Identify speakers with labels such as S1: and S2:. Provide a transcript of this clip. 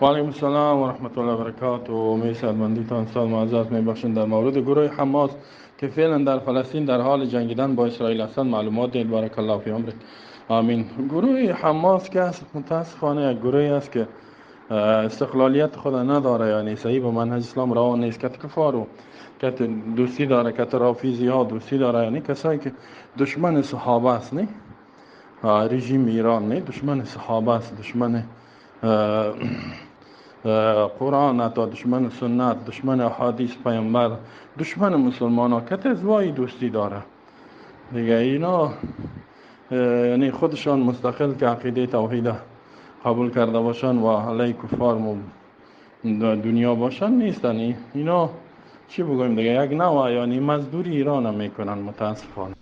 S1: و علیکم السلام و رحمت الله و برکاته. امید صحتمندیتان استاد معزز. میبخشین، در مورد گروه حماس که فعلا در فلسطین در حال جنگیدن با اسرائیل هستند معلومات دهید. بارک الله فی عمرک. آمین. گروه حماس که است، متاسفانه یک گروهی است که استقلالیت خود نداره، یعنی صحیح به منهج اسلام روان نیست، کت کفار و کت دوستی داره، کت رافیزی ها دوستی داره، یعنی کسایی که دشمن صحابه است. نه رژیم ایران نه دشمن صحابه است، دشمن قرآن، حتی دشمن سنت، دشمن احادیث پیامبر، دشمن مسلمان ها کت ازوای دوستی داره دیگه. اینا یعنی خودشان مستقل که عقیده توحید قبول کرده باشن و علیه کفار دنیا باشن نیستن. اینا چی بگویم دیگه، یک نوع یعنی مزدوری ایران هم میکنن متاسفانه.